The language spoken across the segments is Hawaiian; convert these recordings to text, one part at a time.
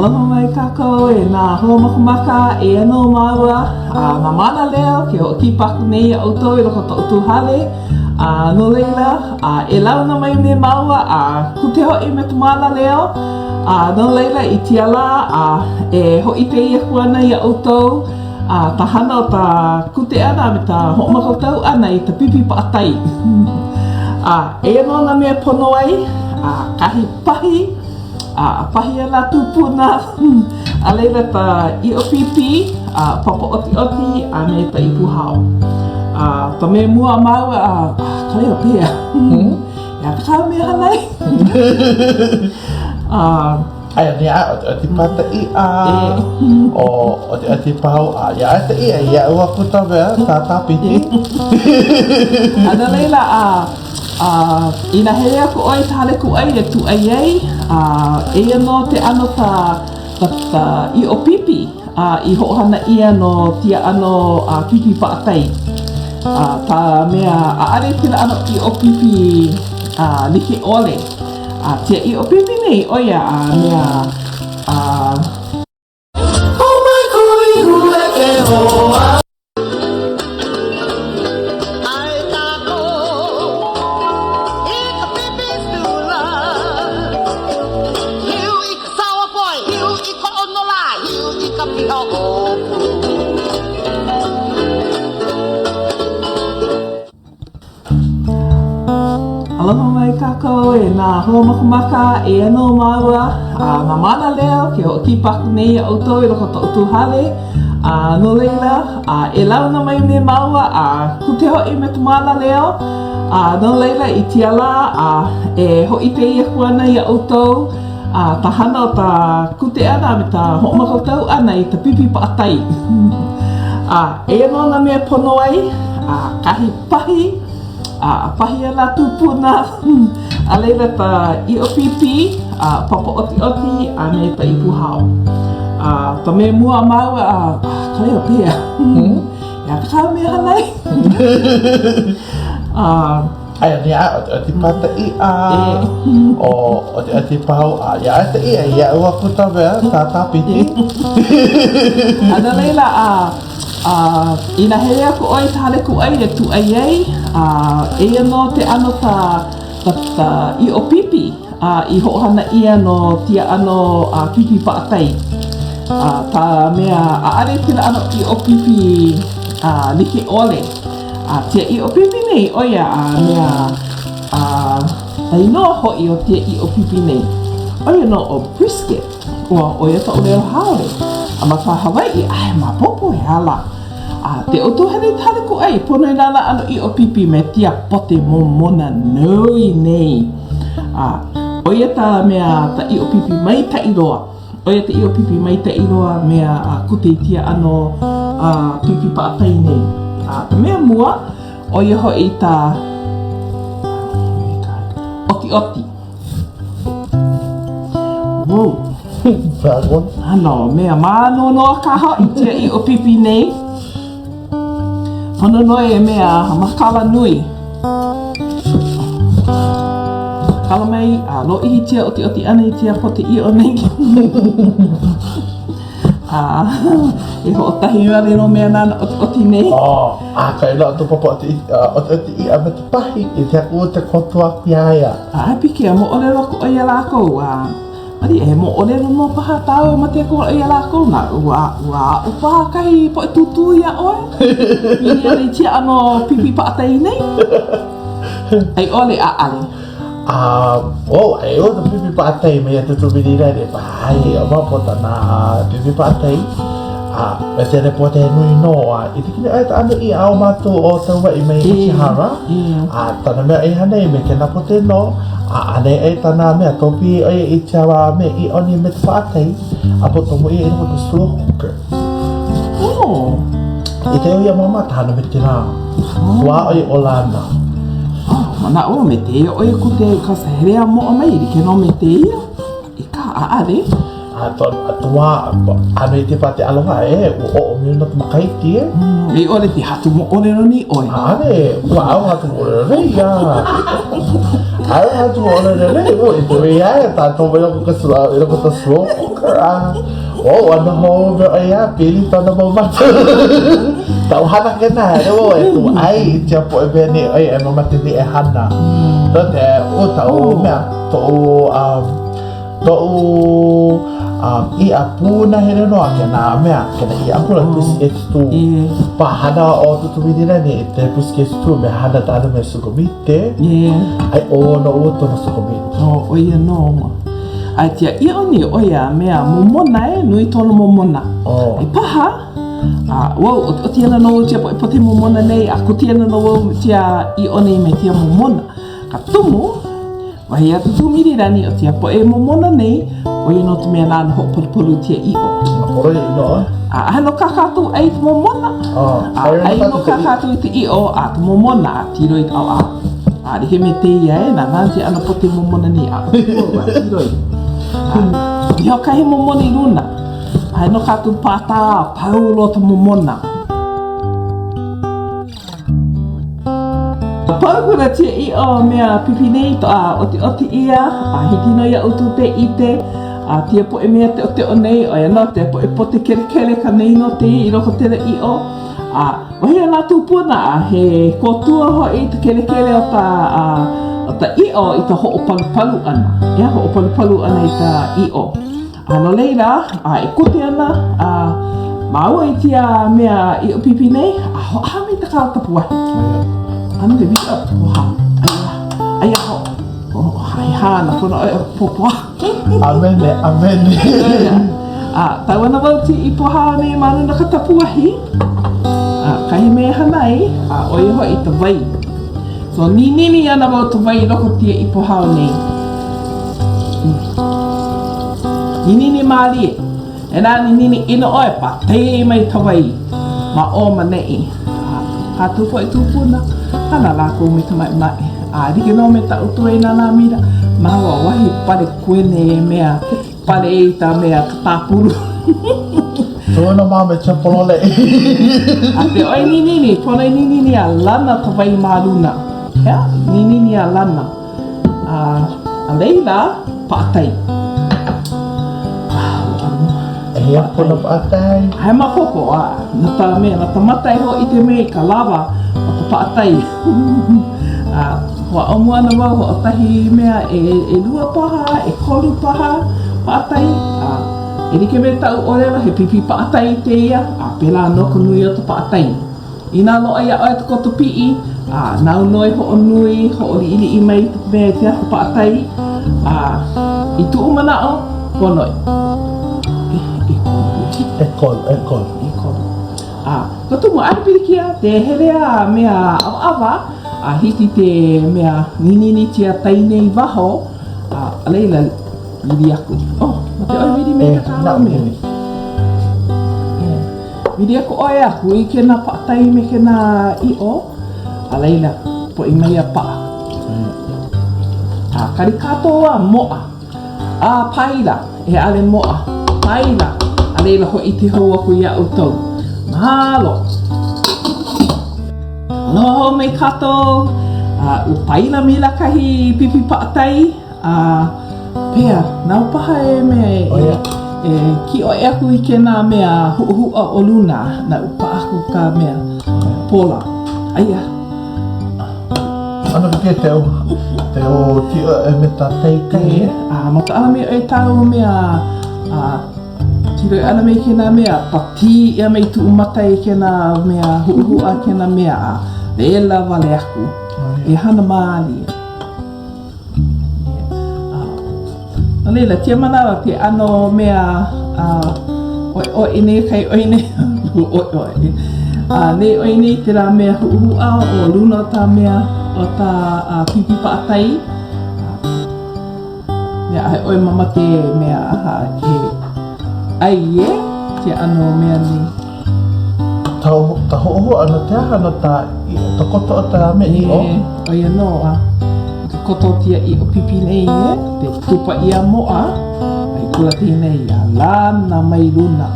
Aloha mai kākou e nā hoa makamaka, eia nō māua a nā Mānaleo ke hoʻokipa aku nei iā ʻoukou i loko o ko ʻoukou hale. A no laila, a e launa mai me māua a kute hoʻi me ka mānaleo. A no laila, i tia lā, a e hōʻike aku ana iā ʻoukou a ka hana o ka kute ʻana a me ka hoʻomākaukau ʻana i ka pipi paʻakai. A eia nō nā mea pono ai, a kahi pahi, A pahi a nā kūpuna, a laila ka ʻiʻo pipi, a papa ʻotiʻoti, a me ka ipu hao. A ka mea mua a māua, a ka leo pehea? He aha kāu mea hana ai? A. Aia nei a ʻotiʻoti paha iʻa, o ʻotiʻoti paha a ia ai ta iʻa iaʻu aku ta mea, ta ta pipi. A no laila, a. A inā hele aku ʻoe i ka hale kūʻai e kūʻai ai, a eia nō ke ʻano ka ka ka ʻiʻo pipi a i hoʻohana ʻia no tia ʻano a pipi paʻakai. A ka mea ʻaʻale kēlā ʻano ʻiʻo pipi a like ʻole. A tia ʻiʻo pipi nei ʻo ia a mea a. Aloha mai kākou e nā hoa makamaka, eia nō māua a nā Mānaleo ke hoʻokipa aku nei iā ʻoukou i loko o ko ʻoukou hale. A no laila, a e launa mai me māua a kute hoʻi me ka mānaleo. A no laila, i tia lā, a e hōʻike aku ana iā ʻoukou a ka hana o ka kute ʻana a me ka hoʻomākaukau ʻana i ka pipi paʻakai. A eia nō nā mea pono ai, a kahi pahi, a pahi a nā kūpuna, a laila ka ʻiʻo pipi, a papa ʻotiʻoti, a me ka ipu hao. A ka mea mua a māua, a ka leo pehea? He aha kāu mea hana ai? A. Aia nei a ʻotiʻoti paha ta iʻa, o ʻotiʻoti paha a ia ai ta iʻa iaʻu aku ta mea, ta ta pipi. A no laila, a. A inā hele aku ʻoe i ka hale kūʻai e kūʻai ai, a eia nō ke ʻano ka ka ka ʻiʻo pipi a i hoʻohana ʻia no tia ʻano a pipi paʻakai. A ka mea ʻaʻale kēlā ʻano ʻiʻo pipi a like ʻole. A tia ʻiʻo pipi nei ʻo ia a mea a ka inoa hoʻi o tia ʻiʻo pipi nei, ʻo ia nō ʻo brisket. Ua ʻo ia ka ʻōlelo haole. A ma ka Hawaiʻi, ʻae, maopopo he aha lā. A te ʻoutou hele i ka hale kūʻai, pono i nā ʻano ʻiʻo pipi me tia pote momona nui nei. A ʻo ia ka mea ka ʻiʻo pipi maikaʻi loa. ʻO ia ka ʻiʻo pipi maikaʻi loa mea a kute i tia ʻano a pipi paʻakai nei. A ka mea mua, ʻo ia hoʻi ka ʻotiʻoti. Whoa. That one. ʻAno mea mānoanoa kā hoʻi tia ʻiʻo pipi nei. Pono nō e mea makala nui. Kala mai a lōʻihi tia ʻotiʻoti ʻana i tia pote ʻiʻo nei. A e hoʻokahi wale nō mea nāna ʻotiʻoti nei. Oh, a ka inoa tu papa ʻotiʻoti ʻotiʻoti iʻa me te pahi i te aku te koto aku iā ia. A piki a moʻolelo aku ʻoe iā lākou, a maliʻa he moʻolelo nō paha tāu e mate aku ai iā lākou, na ua ua aʻo paha kahi poʻe tūtū iā ʻoe? Pili ana i tia ʻano pipi paʻakai nei? A i ʻole, ʻaʻale. A, oh, e o ta pipi paʻakai me ia tutu wili rere, ai, o maopopo ta nā pipi paʻakai. A, me te repo te nui nō, a i te kini ai ta anu i ao mātou o Kauaʻi mai Ichihara, a tana mea i hana i me kena pote nō, a ane e tana mea topi o ia i tia wā me i oni me te paʻakai, a po tomo ia i loko ta slow cooker. Oh. I te o ia mama ta hana me te rā. Wā oi o lana. Oh, manaʻo me te ia ʻoe ku te ka hele a moʻo mai like nō me te ia. I ka ʻaʻale. A to a to wā a me te pate aloha e u o o mi no makaiti e. Mm, i ʻole te hatu moʻolelo ni ʻoe. ʻAʻale, ua au hatu moʻolelo nei ia. Au hatu moʻolelo nei, ua i te wei ae ta to mai loko ka sua, i loko ta slow cooker. A, oh, ua noho me ʻoe a pili tona mau mata. Taʻu hana kena, e o e tu ai i tia poʻe mea nei ʻoe e mamate nei e hana. No te, o taʻu mea, toʻu, um, toʻu um, iʻa pūnahele no a kena mea, kena iʻa kula brisket tu. Pa hana o Tutuminilani i te brisket tu me hana tana me sukumite. Ai o no ua tona sukumite. Oh, ʻo ia nō. A tia ʻiʻo nei ʻo ia mea momona e, nui tona momona. Oh. Ai paha, a wau, ʻotiʻoti ana nō wau tia poʻe pote momona nei, a kuti ana nō wau tia ʻiʻo nei me tia momona. Ka tumu, wahi a Tutuminilani, ʻo tia poʻe momona nei, ʻo ia nō ka mea nāna hoʻopolupolu tia ʻiʻo. ʻo ia nō. A aha nō kā kātou ʻai i ka momona. Oh, A ʻai nō kā kātou i ka ʻiʻo a ka momona, a tilo i ka ʻaoʻao. A like me tēia e, nānā tia ʻano pote momona nei, a ʻo a tilo i. A, iho kahi momona i luna. Aia nō kātou pātā, pau loa ka momona. Pau kona tia ʻiʻo mea pipi nei a ʻotiʻoti ʻia, a hiki nō iā ʻoutou te ʻite, a tia poʻe mea teʻoteʻo nei, ʻo ia nō te poʻe pote kelekele ka nei nō te i loko tela ʻiʻo, a wahi a nā tūpuna, a he kōtua hoʻi ta kelekele o ta, a, o ta ʻiʻo i ka hoʻopalupalu ʻana, ʻeā, hoʻopalupalu ʻana i ta ʻiʻo. A no laila, a e kote ana a māua i tia mea ʻiʻo pipi nei, a hoʻāha mai ta kāu tapuahi. A no wiki o poha. Aia, aia ho, ho, hai hā na kona oe o popoa. Amene, amene. A tau ana wau ti i pohā nei ma luna ka tapuahi, a kahi mea hana ai, a ʻo ia hoʻi ta wai. So ninini ana wau ta wai i loko tia i pohao nei. Ninini mālie. E nā ninini ʻino ʻoe, pāpē mai ka wai ma ʻō ma neʻi. A kātou poʻe tūpuna, hana lākou me ka maʻemaʻe. A like nō me taʻu tuai nānā mira, māua wahi pale kuene mea pale i ta mea ka tāpulu. Tōna mā me tia polole. A te ʻoe ninini, pono e ninini a lana ka wai ma luna. Ea, ninini a lana. A, a laila, paʻatai. Eia kona paʻatai. He maopopo, a na ta mea, na ta mata e hōʻike mai i ka lawa o ka paʻatai. a hoʻāʻo mua ana wau hoʻokahi mea e ʻelua paha, ʻekolu paha paʻatai, a e like me kaʻu ʻōlelo, he pipi paʻatai kēia, a pēlā nō ka nui o ka paʻatai. Inā loaʻa iā ʻoe ka koto piʻi, a nāu nō e hoʻonui, hoʻoliʻiliʻi mai i ka mea i ke aho paʻatai, a i kuʻu manaʻo, pono e ʻekolu. ʻEkolu, ʻekolu. ʻEkolu. A ka tumu, ʻaʻole pilikia, te hele a mea ʻawaʻawa, a hiki te mea ninini tia tai nei i waho, a laila, wili aku. Oh, ma ke ʻoe wili me ka kālā mea. Wili aku ʻoe a hui kēnā paʻatai me kēnā ʻiʻo, a laila, poʻi mai a paʻa. A kali kātou a moʻa, a paila, e ʻale moʻa, paila, a laila hōʻike hou aku iā ʻoukou. Mahalo! Aloha hou mai kākou, a ua paila maila kahi pipi paʻatai. A pehea, nāu paha e mea e, e kīʻoʻe aku i kēnā mea huʻahuʻa o luna, naʻu paʻa aku ka mea pola. Aia. ʻAno ke te o, te o kīʻoʻe me ta teikai. E, a makaʻala mai ʻoe tāu mea, a tilo ana mai kēnā mea, patī ʻia mai tuʻu mata i kēnā mea huʻahuʻa kēnā mea, a wela wale aku. E hana mālie. No laila, tia manawa ke ʻano mea ʻoiʻoi nei kai ʻoi nei, ʻoiʻoi. A nei ʻoi nei kēlā mea huʻahuʻa o luna o ta mea o ta pipi paʻatai. Mea ʻaʻohe ʻoe mamake mea aha e ʻai e ke ʻano mea nei. Ta, ta hoʻohuʻa no te aha no ta, ta koto o ta me ʻiʻo. E, ʻo ia nō a ka koto o tia ʻiʻo pipi nei e, te tupa ʻia moʻa, a i kula tēnei a lana mai luna.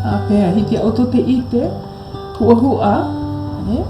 A pehea, hiki iā ʻoukou te ʻite, huʻahuʻa, e.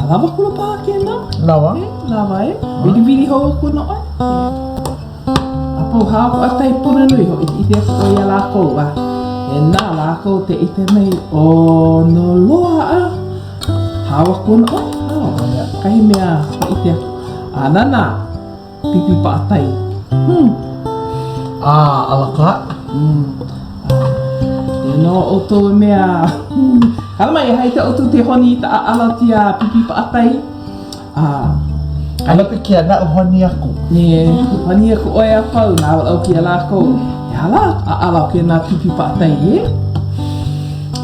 lawa kula paha kēnā? Lawa. E, lawa e. Wiliwili hou aku ana ʻoe. A pau hao paʻatai pono nui hōʻikeʻike aku ʻoe iā lākou, a e nā lākou te ʻike mai ʻono loa a hao aku ana ʻoe, hao, kahi mea hōʻike aku. A nana, pipi paʻatai. Hmm. A alaka. Hmm. E nō ʻoutou e mea, hala mai e hai te ʻoutou te honi i ta ʻaʻala tia pipi paʻatai. A. Ala pe kia naʻu honi aku. E, honi aku ʻoe a pau, nā walaʻau kia lākou. E ala, ʻaʻala o kēnā pipi paʻatai e.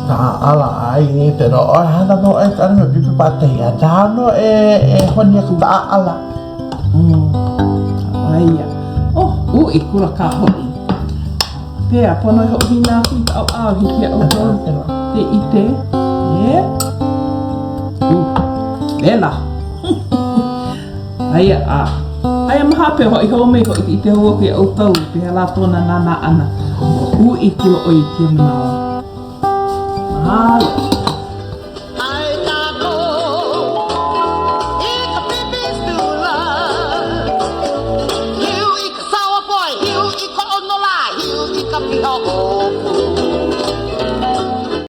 Ka ʻaʻala ai e te no ʻoe hana no ʻoe ka me pipi paʻatai a nā no e e honi aku ka ʻaʻala. Mm. Aia. Oh, uʻi kula kā hoʻi. Pea, pono e hoʻohina aku i ka ʻaoʻao, hiki iā ʻoukou te ʻite. E? Uh, wela. Aia, a. Aia ma hape, hoʻi hou mai, hōʻikeʻike hou aku iā ʻoukou, pehea lā kona nānā ʻana. Ua uʻi kula ʻoe i kēia manawa. Mahalo.